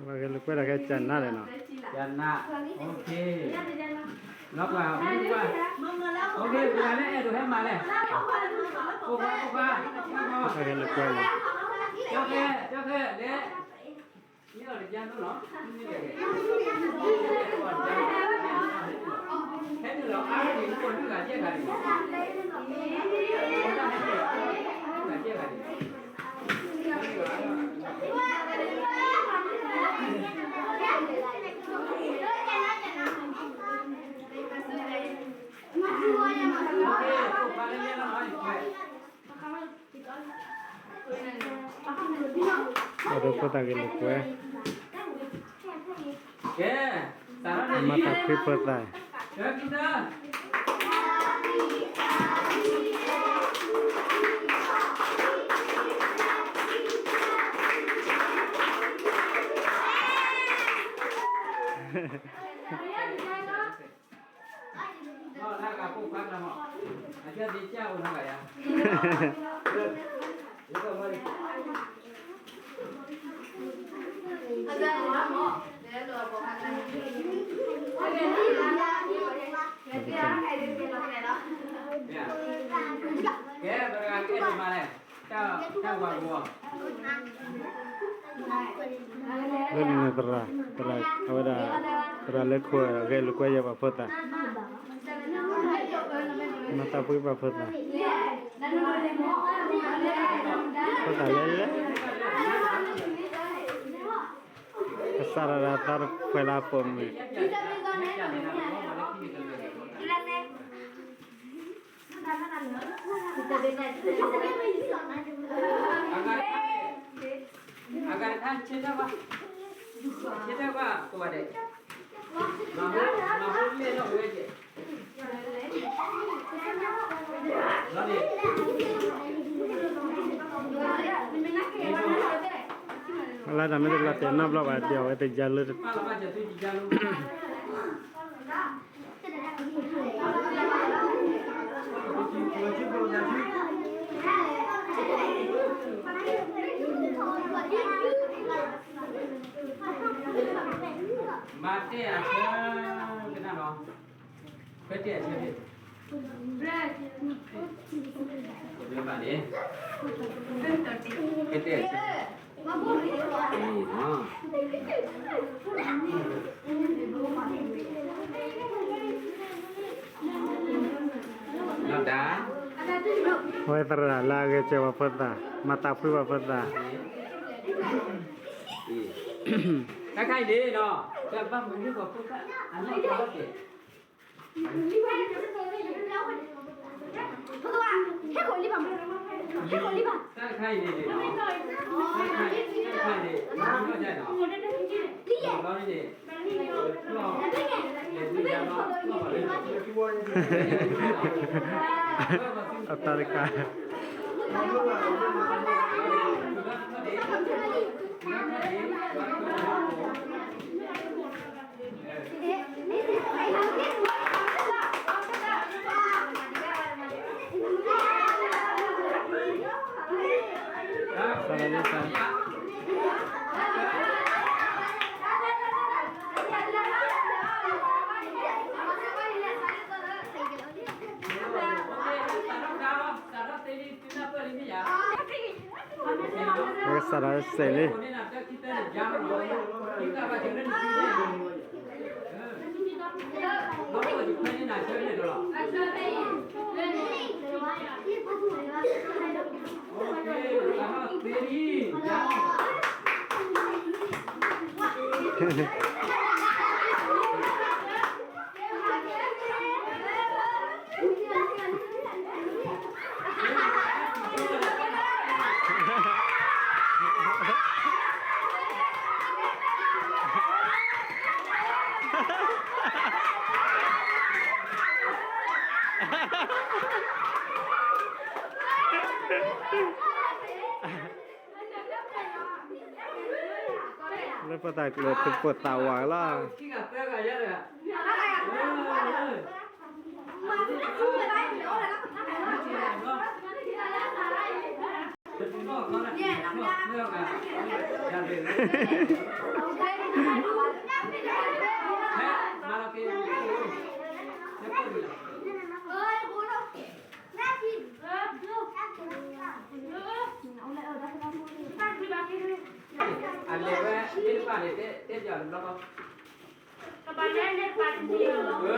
ပှၤဂဲၤလိာ်ကွဲဒီးကဲကနးလဲၣ်နီၤ, ကနး, အိၣ်ခ့, လီၤပှၤ, အိၣ်ခ့, ပှၤလၢအဲၣ်ဒိးဟဲမၤလဲၣ်, အိၣ်ပှၤ, အိၣ်ပှၤ, ပှၤဂဲၤလိာ်ကွဲလီၤ, ကၠီဃဲ, ကၠီဃဲ, လဲၤ အဒိဖိသၣ်ဂဲၤလိာ်ကွဲ, မၤသးဖှံဖိသၣ်, ကဲ ပတဂၤကဲဒိၣ်မးလဲၣ်, တၢ်ဝၤကဝီၤ လၢန့ၣ်သရၣ်, သရၣ်, အဝဲဒၣ် သရၣ်လၢခိၣ်ဂဲၤလိာ်ကွဲယၤပှၤဖိသၣ်, မၤသးဖှံပှၤဖိသၣ်, ဖိသၣ်လဲၤလဲၤ, ကစၢ်ဒၣ်ဒၣ်သးတဖှဲးလၢအပိာ်မုၣ် အဂၤတခါန့ၣ်, အဂၤတခါန့ၣ် ဆဲးတၢ်ဘၣ်, ဆဲးတၢ်ဘၣ်ကိးဂၤဒဲး, မၤဟိလဲၣ်လီၤဝဲကဲ, လီၤန့ၣ်, အလၢတၢ်မ့ၢ်တလီၤတဲာ်နီတဘျီဘၣ် ဒ်အဝဲသ့ၣ်ယါလၢ မၤတဲအဆၢကနၣ်လီၤ, ဖဲတဲအဆၢဖဲ, ဘၣ်န့ၣ်, ဖဲတဲအဆၢ အဝဲသရၣ်လၢအဂဲၤစၢၤပှၤဖိသၣ်, မၤသးဖှံပှၤဖိသၣ်, တၢ်ခါအံၤန့ၣ်နီၤ, တၢ်ဘၣ်မနုၤပှၤဖိသၣ်အနီၢ်ကီၢ်ဘၣ်ကဲ တၢ်တခါအံၤန့ၣ်, တၢ်တခါအံၤန့ၣ်, တၢ်တခါအံၤန့ၣ်, အတၢ်တခါ စးထီၣ်စဲးလံ, လၢပတၢ်ကျိၤသုးပိာ်သးဝးလီၤ. လၢ မၤလီၤက့ၤ အလဲၤဝဲသ့ၣ်တဖၣ်န့ၣ် တဲတဲပျးတဘျီဃီ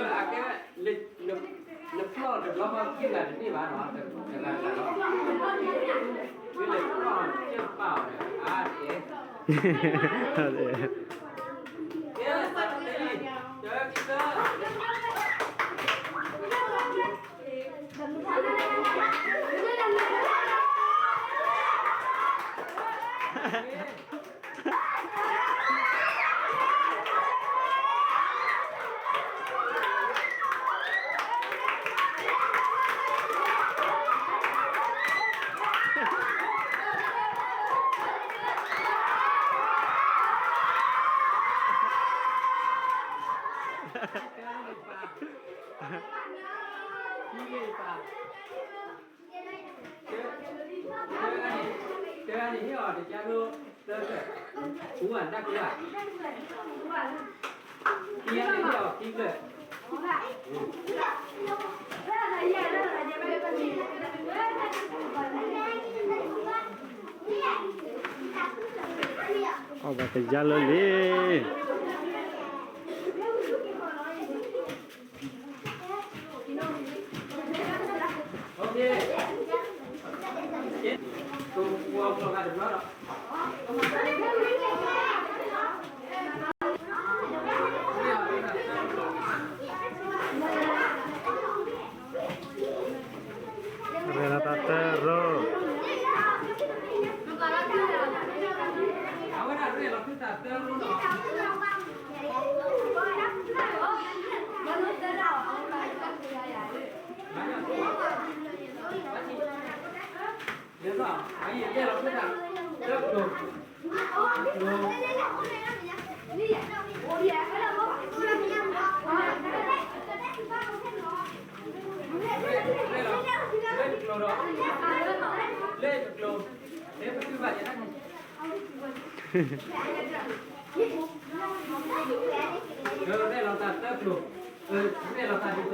အကဲ နဖျီၣ်တဘျီဃီ ခံဂၤတန့ၢ်ဘၣ်နီၤ တဂၤတဂၤလီၤ မ့ၢ်လဲၤဖျီၣ်တပာ်အီၤဒီး အါတက့ၢ် ကဲ သးတ့ တၢခံသၢ တဲန့ၣ် ဟ့ၣ်အီၤတကါဒိၣ် သၢဖျၢၣ် အူဝဲတၢ်ကျၢၢ် ခံန့ၣ် ဟ့ၣ်အီၤခံဖျၢၣ် အီၣ်ဘၣ်တယါလၢလံ ရဲၣ်လီၤသးသၢရိ ရဲၣ်လီၤသးသၢကျိၤ, ရဲၣ်လီၤသးဒ်သိး အ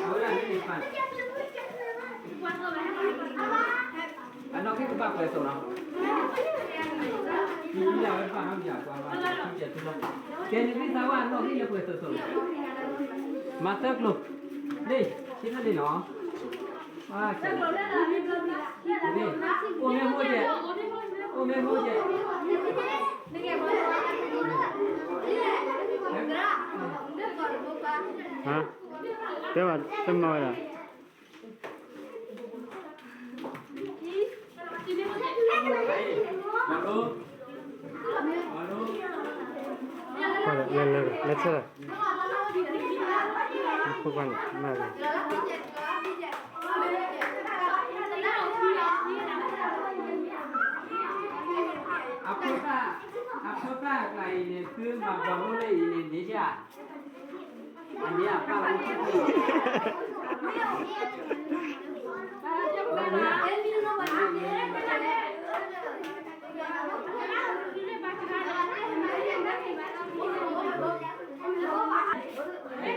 ဝဲဒၣ်န့ၣ်န့ၣ်ပၢ် အနီၢ်က့ကဘၣ်ပှဲၤစိးနီၤ, ယဝဲပၢ်နီၢ်မယၤကွၢ်ဘၣ် ကဲန့ၣ်သးဝဲအနီၢ်က့လၢပှဲၤစိးစိး, မၤသၢကျိၤ, လ့ၣ်, ဆ့ထီၣ်လ့ၣ်နီၤ, အိၣ်မ့ၢ်မိၢ်ကဲ, အိၣ်မ့ၢ်မိၢ်ကဲ ဟါ, တဲဘၣ်တမၤဝဲဒၣ်, လဲၤလဲၤလဲၤဆၢ, အဖိသၣ်, အဖိသၣ်အကျါအံၤန့ၣ် သုမၤဘီလိၣ်လၢအံၤန့ၣ် န့ၢ်ဒၣ်, အန့ၣ်အပၢ်လၢ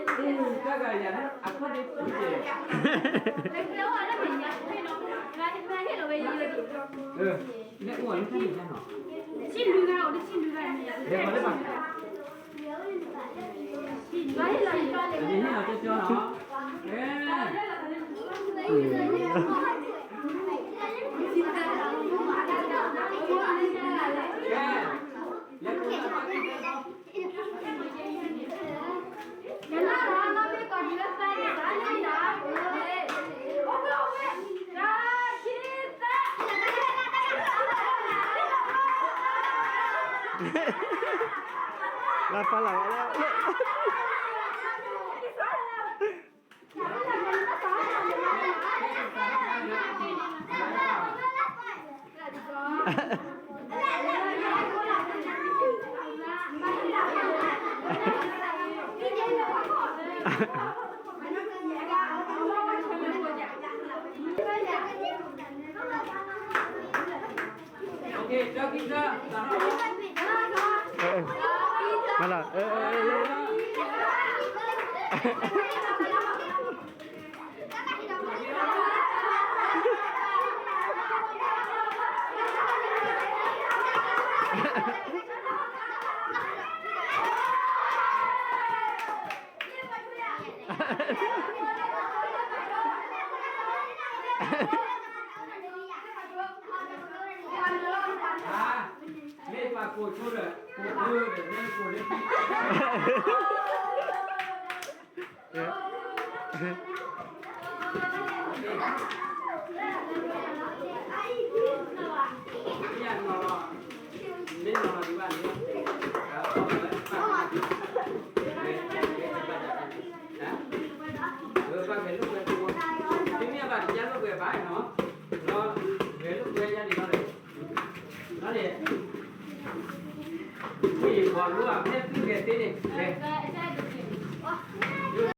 ဒီး တၢ်ဂၤယၤ အခိၣ်ဒ့ပူၤကဲ, လဲၣ်အိၣ်ဝဲလၢတၢ်န့ၣ်ညါနီၤ, ဆံၣ်နွံဂၤအိၣ်တဆံနွံဂၤန့ၣ်, လဲၤပှၤလၢပှၤ, ယဟ့ၣ်လီၤကၠီကၠီနီၤ, ကဲ, ကဲ, လဲၤပှၤလၢပှၤ လၢဖးလၢ်ဝဲလၢ ဟါ, ကဲ, တၢ်ခံသၢ, မၤလီၤ, မ့ၢ်ပှၤကိးဆိဒီး ကိးဆိဒီး မ့ၢ်ကိးလၢ မ့ၢ်နီၤလီၤ, မ့ၢ်နီၤလီၤဒံးဘၣ်န့ၣ်, ပှၤဂဲၤလိာ်ကွဲ, သုမ့ၢ်ဘၣ်တယါလိာ်ကွဲဘၣ်နီၤ, ဒီးဂဲၤလိာ်ကွဲယါန့ၣ်လီၤ, လီၤန့ၣ်, မ့ၢ်ယပှၤလိအမ့ၢ်သုဂဲၤသ့န့ၣ်, ဂဲၤ